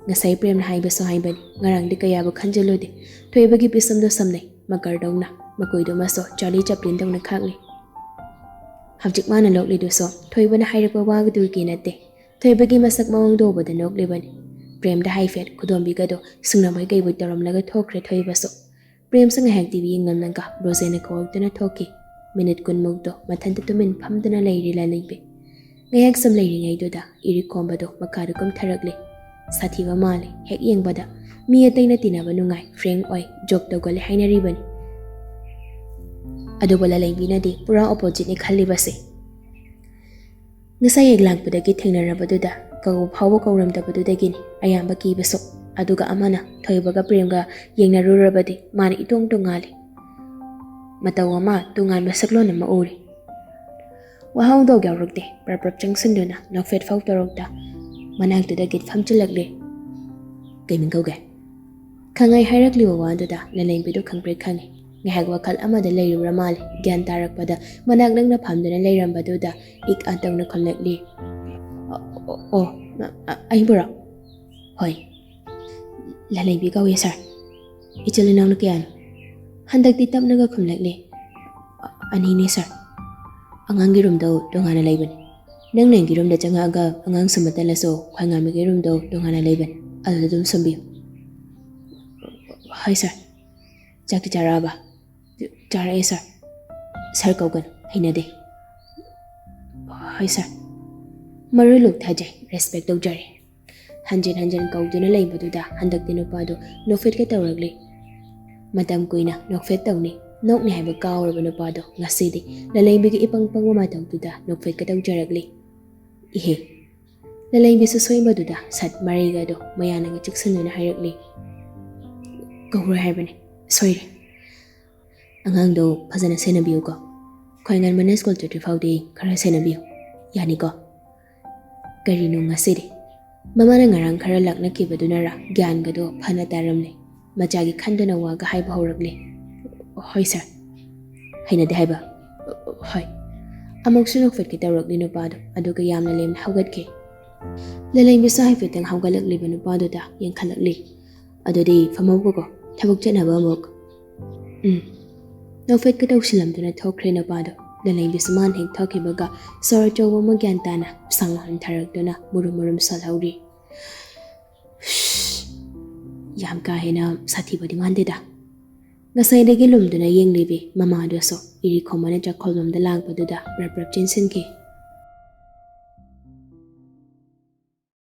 ꯉꯁꯥꯏ ꯄ꯭ꯔꯦꯝꯅ ꯍꯥꯏꯕꯁꯨ ꯍꯥꯏꯕꯅꯤ, ꯉꯔꯥꯡꯗꯤ ꯀꯌꯥꯕꯨ ꯈꯟꯖꯤꯜꯂꯨꯗꯦ꯫ ꯊꯣꯏꯕꯒꯤ ꯄꯤꯁꯨꯝꯗꯣ ꯁꯝꯅꯩ, ꯃꯀꯔꯗꯧꯅ, ꯃꯀꯣꯏꯗꯨꯃꯁꯨ ꯆꯥꯔꯂꯤ ꯆꯞꯂꯤꯟꯗꯧꯅ ꯈꯥꯛꯂꯤ꯫ ꯍꯧꯖꯤꯛ ꯃꯥꯅ ꯂꯣꯛꯂꯤꯗꯨꯁꯨ ꯊꯣꯏꯕꯅ ꯍꯥꯏꯔꯛꯄ ꯋꯥꯗꯨꯒꯤ ꯅꯠꯇꯦ, ꯊꯣꯏꯕꯒꯤ ꯃꯁꯛ ꯃꯑꯣꯡꯗꯣ ꯎꯕꯗ ꯅꯣꯛꯂꯤꯕꯅꯤ꯫ ꯄ꯭ꯔꯦꯝꯗ ꯍꯥꯏꯐꯦꯠ ꯈꯨꯗꯣꯝꯕꯤꯒꯗꯣ ꯁꯨꯡꯅꯕꯣꯏ ꯀꯩꯕꯣꯏ ꯇꯧꯔꯝꯂꯒ ꯊꯣꯛꯈ꯭ꯔꯦ ꯊꯣꯏꯕꯁꯨ꯫ ꯄ꯭ꯔꯦꯝꯁꯨ ꯉꯥꯏꯍꯥꯛ ꯇꯤ ꯚꯤ ꯌꯦꯡꯂꯝꯂꯒ ꯕ꯭ꯔꯣꯖꯦꯟꯅ ꯀꯧꯔꯛꯇꯨꯅ ꯊꯣꯛꯈꯤ꯫ ꯃꯤꯅꯤꯠ ꯀꯨꯟꯃꯨꯛꯇꯣ ꯃꯊꯟꯇ ꯇꯨꯃꯤꯟ ꯐꯝꯗꯨꯅ ꯂꯩꯔꯤ ꯂꯂꯩꯕꯤ꯫ ꯉꯥꯏꯍꯥꯛ ꯁꯨꯝ ꯂꯩꯔꯤꯉꯩꯗꯨꯗ ꯏꯔꯤꯛ ꯈꯣꯝꯕꯗꯣ ꯃꯈꯥꯗ ꯀꯨꯝꯊꯔꯛꯂꯤ꯫ ꯁꯥꯊꯤꯕ ꯃꯥꯜꯂꯤ, ꯍꯦꯛ ꯌꯦꯡꯕꯗ꯫ ꯃꯤ ꯑꯇꯩꯅ ꯇꯤꯟꯅꯕ ꯅꯨꯡꯉꯥꯏ, ꯐ꯭ꯔꯦꯡꯛ ꯑꯣꯏ, ꯖꯣꯛ ꯇꯧꯒꯜꯂꯤ ꯍꯥꯏꯅꯔꯤꯕꯅꯤ꯫ ꯑꯗꯨꯕꯨ ꯂꯂꯩꯕꯤꯅꯗꯤ ꯄꯨꯔꯥ ꯑꯣꯄꯣꯖꯤꯠꯅꯤ ꯈꯜꯂꯤꯕꯁꯦ꯫ ꯉꯁꯥꯏ ꯍꯦꯛ ꯂꯥꯛꯄꯗꯒꯤ ꯊꯦꯡꯅꯔꯕꯗꯨꯗ ꯀꯧꯕ ꯐꯥꯎꯕ ꯀꯧꯔꯝꯗꯕꯗꯨꯗꯒꯤꯅꯤ ꯑꯌꯥꯝꯕ ꯀꯤꯕꯁꯨ꯫ ꯑꯗꯨꯒ ꯑꯃꯅ ꯊꯣꯏꯕꯒ ꯄ꯭ꯔꯦꯝꯒ ꯌꯦꯡꯅꯔꯨꯔꯕꯗꯤ ꯃꯥꯅ ꯏꯇꯣꯡ ꯇꯣꯡꯉꯥꯜꯂꯤ꯫ ꯃꯇꯧ ꯑꯃ ꯇꯣꯉꯥꯟꯕ ꯁꯛꯂꯣꯟ ꯑꯃ ꯎꯔꯤ꯫ ꯋꯥꯍꯧꯗꯧ ꯌꯥꯎꯔꯛꯇꯦ, ꯄ꯭ꯔꯞ ꯄ꯭ꯔꯞ ꯆꯪꯁꯤꯟꯗꯨꯅ ꯅꯣꯛꯐꯦꯠ ꯐꯥꯎ ꯇꯧꯔꯛꯇ ꯃꯅꯥꯛꯇꯨꯗ ꯒꯤꯠ ꯐꯝꯆꯤꯜꯂꯛꯂꯦ꯫ "ꯀꯩ ꯃꯤꯡ ꯀꯧꯒꯦ?" ꯈꯪꯉꯩ ꯍꯥꯏꯔꯛꯂꯤꯕ ꯋꯥꯗꯨꯗ ꯂꯂꯩꯕꯤꯗꯨ ꯈꯪꯄ꯭ꯔꯦꯛ ꯈꯪꯉꯤ꯫ ꯉꯥꯏꯍꯥꯛ ꯋꯥꯈꯜ ꯑꯃꯗ ꯂꯩꯔꯨꯔ ꯃꯥꯜꯂꯦ꯫ ꯒ꯭ꯌꯥꯟ ꯇꯥꯔꯛꯄꯗ ꯃꯅꯥꯛ ꯅꯛꯅ ꯐꯝꯗꯨꯅ ꯂꯩꯔꯝꯕꯗꯨꯗ ꯏꯛ ꯑꯥ ꯇꯧꯅ ꯈꯨꯝꯂꯛꯂꯤ꯫ "ꯑꯣ, ꯑꯣ, ꯑꯣ, ꯑ-, ꯑ-, ꯑꯩꯕꯨꯔꯣ?" "ꯍꯣꯏ꯫" "ꯂꯂꯩꯕꯤ ꯀꯧꯏ ꯁꯥꯔ꯫" "ꯏꯆꯤꯜ ꯏꯅꯥꯎꯅ ꯀꯌꯥꯅꯣ?" ꯍꯟꯗꯛꯇꯤ ꯇꯞꯅꯒ ꯈꯨꯝꯂꯛꯂꯤ꯫ "ꯑ-, ꯑꯅꯤꯅꯦ ꯁꯥꯔ꯫ ꯑꯉꯥꯡꯒꯤ ꯔꯨꯝꯗꯣ ꯇꯣꯉꯥꯟꯅ ꯂꯩꯕꯅꯤ꯫ ꯅꯪ ꯅꯪꯒꯤ ꯔꯨꯝꯗ ꯆꯪꯉꯛꯑꯒ ꯑꯉꯥꯡ ꯁꯨꯝꯕ ꯇꯜꯂꯁꯨ ꯈ꯭ꯋꯥꯏꯉꯥꯟꯕꯒꯤ ꯔꯨꯝꯗꯣ ꯇꯣꯉꯥꯟꯅ ꯂꯩꯕꯅꯤ꯫ ꯑꯗꯨꯗ ꯑꯗꯨꯝ ꯁꯨꯝꯕꯤꯌꯨ꯫" "ꯍꯣꯏ ꯁꯥꯔ꯫" "ꯆꯥꯛꯇꯤ ꯆꯥꯔꯛꯑꯕ?" "ꯆꯥꯔꯛꯑꯦ ꯁꯥꯔ꯫" "ꯁꯥꯔ ꯀꯧꯒꯅꯨ, ꯍꯩꯅꯗꯦ꯫" "ꯍꯣꯏ ꯁꯥꯔ꯫" "ꯃꯔꯣꯏ ꯂꯣꯛ ꯊꯥꯖꯩ, ꯔꯦꯁꯄꯦꯛ ꯇꯧꯖꯔꯦ꯫" ꯍꯟꯖꯤꯟ ꯍꯟꯖꯤꯟ ꯀꯧꯗꯨꯅ ꯂꯩꯕꯗꯨꯗ ꯍꯟꯗꯛꯇꯤ ꯅꯨꯄꯥꯗꯨ ꯅꯣꯛꯐꯦꯠꯀ ꯇꯧꯔꯛꯂꯤ꯫ ꯃꯇꯝ ꯀꯨꯏꯅ ꯅꯣꯛꯐꯦꯠ ꯇꯧꯅꯤ, ꯅꯣꯛꯅꯤ ꯍꯥꯏꯕ ꯀꯥꯎꯔꯕ ꯅꯨꯄꯥꯗꯣ ꯉꯁꯤꯗꯤ ꯂꯂꯩꯕꯤꯒꯤ ꯏꯄꯪ ꯄꯪꯕ ꯃꯇꯧꯗꯨꯗ ꯅꯣꯛꯐꯦꯠꯀ ꯇꯧꯖꯔꯛꯂꯤ꯫ "ꯏꯍꯦ!" ꯂꯂꯩꯕꯤꯁꯨ ꯁꯣꯏꯕꯗꯨꯗ ꯁꯠ ꯃꯔꯩꯒꯗꯣ ꯃꯌꯥꯅꯒ ꯆꯤꯛꯁꯤꯟꯗꯨꯅ ꯍꯥꯏꯔꯛꯂꯤ꯫ "ꯀꯧꯔꯣꯏ ꯍꯥꯏꯕꯅꯦ, ꯁꯣꯏꯔꯦ꯫ ꯑꯉꯥꯡꯗꯣ ꯐꯖꯅ ꯁꯦꯟꯅꯕꯤꯌꯨꯀꯣ꯫ ꯈ꯭ꯋꯥꯏꯉꯥꯟꯕꯅ ꯁ꯭ꯀꯨꯜ ꯆꯠꯇ꯭ꯔꯤ ꯐꯥꯎꯗꯤ ꯈꯔ ꯁꯦꯟꯅꯕꯤꯌꯨ꯫ ꯌꯥꯅꯤꯀꯣ?" "ꯀꯔꯤꯅꯣ ꯉꯁꯤꯗꯤ?" ꯃꯃꯥꯅ ꯉꯔꯥꯡ ꯈꯔ ꯂꯛꯅꯈꯤꯕꯗꯨꯅꯔ ꯒ꯭ꯌꯥꯟꯒꯗꯣ ꯐꯅ ꯇꯥꯔꯝꯂꯦ꯫ ꯃꯆꯥꯒꯤ ꯈꯟꯗꯅ ꯋꯥꯒ ꯍꯥꯏꯕ ꯍꯧꯔꯛꯂꯦ꯫ "ꯍꯣꯏ ꯁꯥꯔ꯫" "ꯍꯩꯅꯗꯦ ꯍꯥꯏꯕ?" "ꯍꯣꯏ꯫" ꯑꯃꯨꯛꯁꯨ ꯅꯣꯛꯐꯦꯠꯀꯦ ꯇꯧꯔꯛꯂꯤ ꯅꯨꯄꯥꯗꯣ, ꯑꯗꯨꯒ ꯌꯥꯝꯅ ꯂꯦꯝꯅ ꯍꯧꯒꯠꯈꯤ꯫ ꯂꯂꯩꯕꯤꯁꯨ ꯍꯥꯏꯐꯦꯠꯇꯪ ꯍꯧꯒꯠꯂꯛꯂꯤꯕ ꯅꯨꯄꯥꯗꯨꯗ ꯌꯦꯡꯈꯠꯂꯛꯂꯤ꯫ "ꯑꯗꯨꯗꯤ ꯐꯝꯍꯧꯕꯀꯣ, ꯊꯕꯛ ꯆꯠꯅꯕ ꯑꯃꯨꯛ꯫" "ꯎꯝ꯫" ꯅꯣꯛꯐꯦꯠꯀ ꯇꯧꯁꯤꯜꯂꯝꯗꯨꯅ ꯊꯣꯛꯈ꯭ꯔꯦ ꯅꯨꯄꯥꯗꯣ꯫ ꯂꯂꯩꯕꯤꯁꯨ ꯃꯥꯅ ꯍꯦꯛ ꯊꯣꯛꯈꯤꯕꯒ ꯁꯣꯔ ꯑꯆꯧꯕ ꯑꯃ ꯒ꯭ꯌꯥꯟ ꯇꯥꯅ ꯁꯥꯡꯅ ꯍꯟꯊꯔꯛꯇꯨꯅ ꯃꯨꯔꯨꯝ ꯃꯨꯔꯨꯝ ꯁꯣꯜꯍꯧꯔꯤ꯫ "ꯌꯥꯝ ꯀꯥ ꯍꯦꯟꯅ ꯁꯥꯊꯤꯕꯗꯤ ꯃꯥꯟꯗꯦꯗ꯫" ꯉꯁꯥꯏꯗꯒꯤ ꯂꯨꯝꯗꯨꯅ ꯌꯦꯡꯂꯤꯕꯤ ꯃꯃꯥꯗꯨꯁꯨ ꯏꯔꯤ ꯈꯣꯝꯃꯅ ꯆꯥꯛꯈꯣꯜꯂꯣꯝꯗ ꯂꯥꯛꯄꯗꯨꯗ ꯕ꯭ꯔꯞ ꯕ꯭ꯔꯞ ꯆꯦꯟꯁꯤꯟꯈꯤ꯫